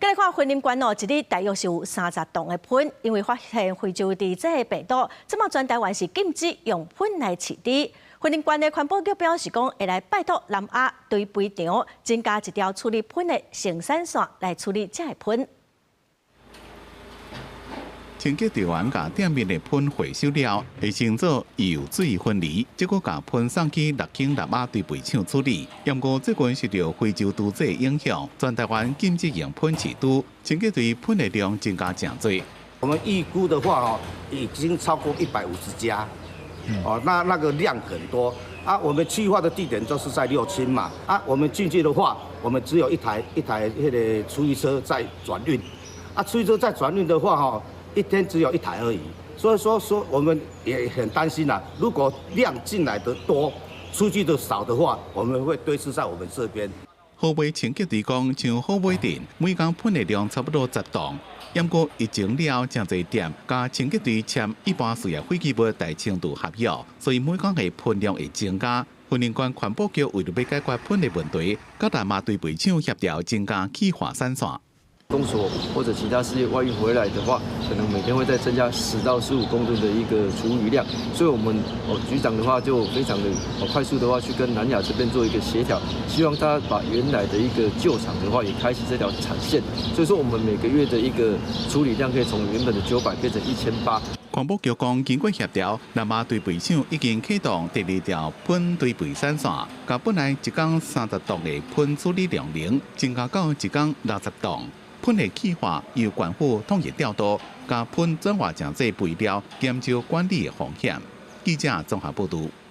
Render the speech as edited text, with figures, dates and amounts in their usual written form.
過來看雲林縣哦，一日大約是有30噸的糞，因為發現非洲豬這个病毒，這馬全台灣是禁止用糞來飼豬。雲林縣的環保局表示講，會來拜託南亞堆肥場增加一條處理糞的生產線來處理這个糞。清潔隊員共店面的糞回收了，會先做油水分離，這閣共糞送去六輕南亞堆肥廠處理。不過最近受著非洲豬瘟影響，全台灣禁止用糞飼豬，清潔隊糞的量增加誠濟。我們預估的話，哦，已經超過150家，哦，那個量很多。啊，我們去化的地點就是在六輕嘛。啊，我們進去的話，我們只有一台一台彼個廚餘車在轉運。啊，廚餘車在轉運的話，吼，一天只有一台而已，所以說我們也很擔心啦。如果量進來的多，出去的少的話，我們會堆積在我們這邊。好尾清潔隊講，像虎尾鎮每工糞的量差不多10噸，毋過疫情了後，誠濟店佮清潔隊簽一般事業廢棄物代清除合約，所以每工的糞量會增加。雲林縣環保局為著欲解決糞的問題，佮南亞堆肥廠協調增加氣化產線。公所或者其他事業外運回來的話，可能每天會再增加10到15公噸的一個廚餘量，所以我們哦局長的話就非常的快速的話去跟南亞這邊做一個協調，希望他把原來的一個舊廠的話也開啟這條產線，所以說我們每個月的一個處理量可以從原本的900變成1800。環保局講，經過協調，南亞堆肥廠已經啟動第二條糞堆肥產線，共本來一工30噸的糞處理量能，增加到一工60噸。糞的氣化由縣府統一調度，共糞轉化成做肥料，減少管理的風險。記者綜合報導。